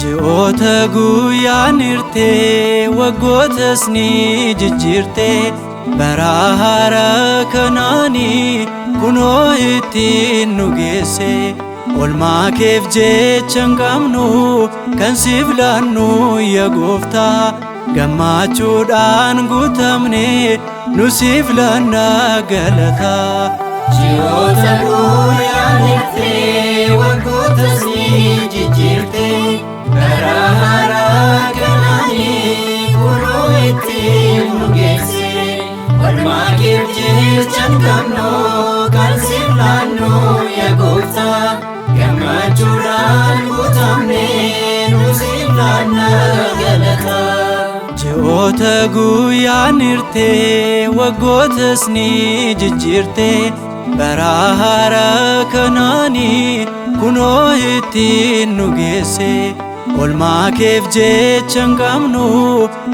Ji'oota guyyaan hirtee waggootas ni jijjiirtee bara haaraa kanaanii kunoo ittiin nu geesse. Olmaa keef jecha hin qabnu kan siif laannu yaa gooftaa gammachuudhaan guutamne nu siif laanna galataa. Ji'oota guyyaan hirtee waggootas ni jijjiirtee bara haaraa kanaanii kunoo ittiin nu geesse. Olmaa keef jecha hin qabnu kan siif laannu yaa gooftaa gammachuudhaan guutamne nu siif laanna galataa. Ji'oota guyyaan hirtee waggootas ni jijjiirtee bara haaraa kanaanii kunoo ittiin nu geesse. Olmaa keef jecha hin qabnu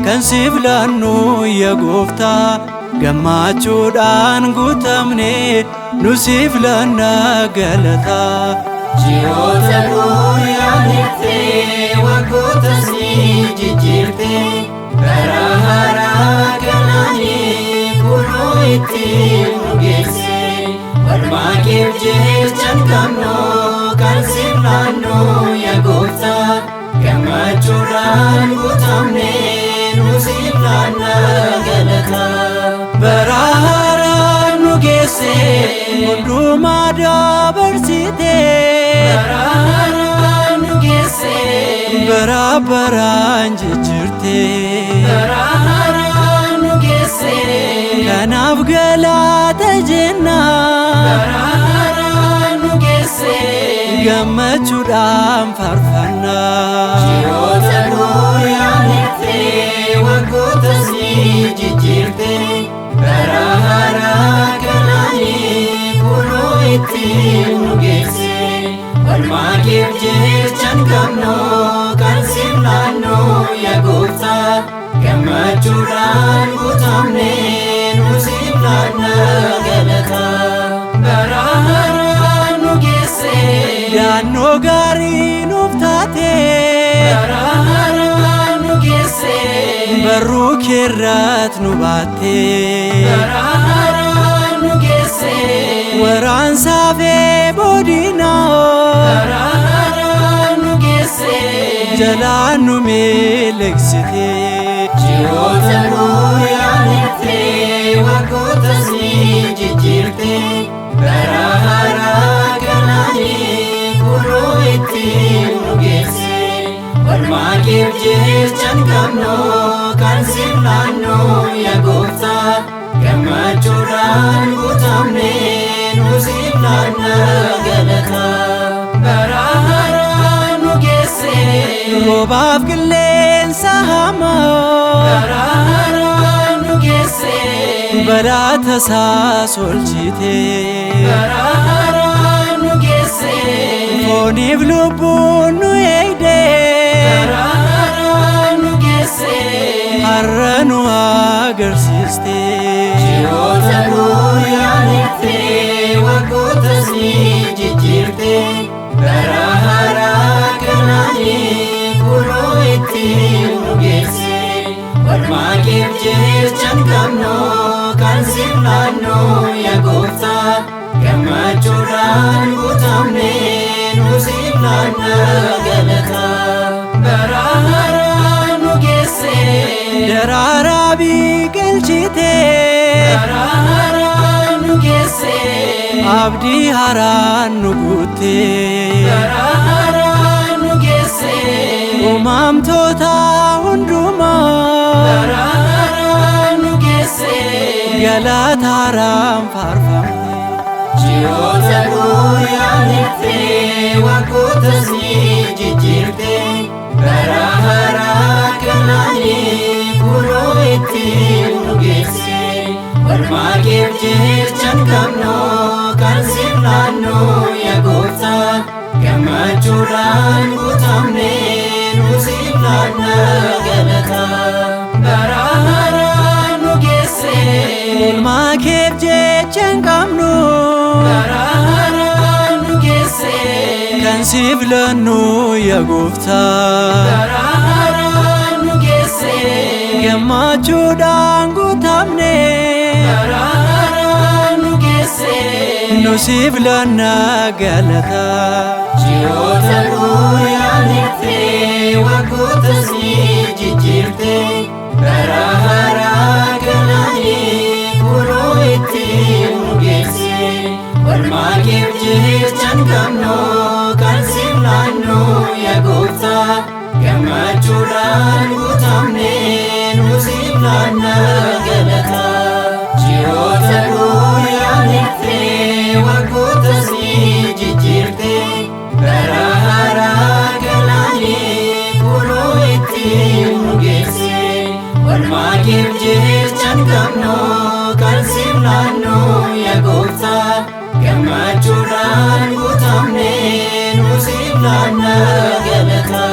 kan siif laannu yaa gooftaa gammachuudhaan guutamne nu siif laanna galataa. Ji'oota guyyaan hirtee waggootas ni jijjiirtee bara haaraa kanaanii kunoo ittiin nu geesse. Olmaa keef jecha hin qabnu kan siif laannu yaa gooftaa gammachuudhaan guutamne nu siif laanna galataa. Bara haaraa nu geesse hundumaa dabarsite. Bara haaraa nu geesse. Bara baraan jijjiirte. Bara haaraa nu geesse. Kanaaf galata jenna. Bara haaraa nu geesse. Gammachuudhaan faarfanna. Ji'oota guyyaan hirtee waggootas ni jijjiirtee bara haaraa kanaanii kunoo ittiin nu geesse. Olmaa keef jecha hin qabnu kan siif laannu yaa gooftaa gammachuudhaan guutamne nu siif laanna galataa. Bara haaraa nu geesse. Naannoo gaarii nuuf taate. Bara haaraa nu geesse. Barruu keerraat nu baatte. Bara haaraa nu geesse. Waraansaa fi boodinaa. Bara haaraa nu geesse. Jalaan nu miidhagsite. Ji'oota guyyaan hirtee waggootas ni jijjiirtee bara haaraa kanaanii kunoo ittiin nu geesse. Olmaa keef jecha hin qabnu kan siif laannu yaa gooftaa gammachuudhaan guutamne nu siif laanna galataa. Bara haaraa nu geesse. Roobaaf qilleensa hamaa. Bara haaraa nu geesse. Balaa tasaas oolchite. Bara haaraa nu geesse. Fooniif lubbuun nu eegde. Bara haaraa nu geesse. Har'a nu agarsiiste. Ji'oota guyyaan hirtee waggootas ni jijjiirtee bara haaraa kanaanii kunoo ittiin nu geesse. Olmaa keef jecha hin qabnu kan siif laannu yaa gooftaa gammachuudhaan guutamne nu siif laanna galataa. Bara haaraa nu geesse. Daraaraa biqilchite. Bara haaraa nu geesse. Abdii haaraan nu guutte. Bara haaraa nu geesse. Uumamtoota hundumaa. Bara haaraa nu geesse. Galata haaraan faarfamne. Ji'oota guyyaan hirtee waggootas ni jijjiirtee bara haaraa kanaanii kunoo ittiin nu geesse. Olmaa keef jecha hin qabnu kan siif laannu yaa gooftaa gammachuudhaan guutamne nu siif laanna galataa. Bara haaraa nu geesse. Oolmaa keef jecha hin qabnu. Bara haaraa nu geesse. Kan siif laannu yaa gooftaa. Bara haaraan nu geesse. Gammachuudhaan guutamne. Bara haaraan nu geesse. Nu siif laanna galata. Ji'oota guyyaan hirtee waggoota si jijjiirte bara haaraa galaanii kunoo itti nu geesse. Olmaa keef jecha hin qabnu kan siif laannu yaa gooftaa gammachuudhaan guutamne nu siif laanna galata. Ji'oota guyyaan hirtee waggoota si jijjiirte bara haaraa galaanii kunoo itti nu geesse. Olmaa keef jecha hin qabnu kan siif laannu yaa gooftaa gammachuudhaan guutamne nu siif laanna galata.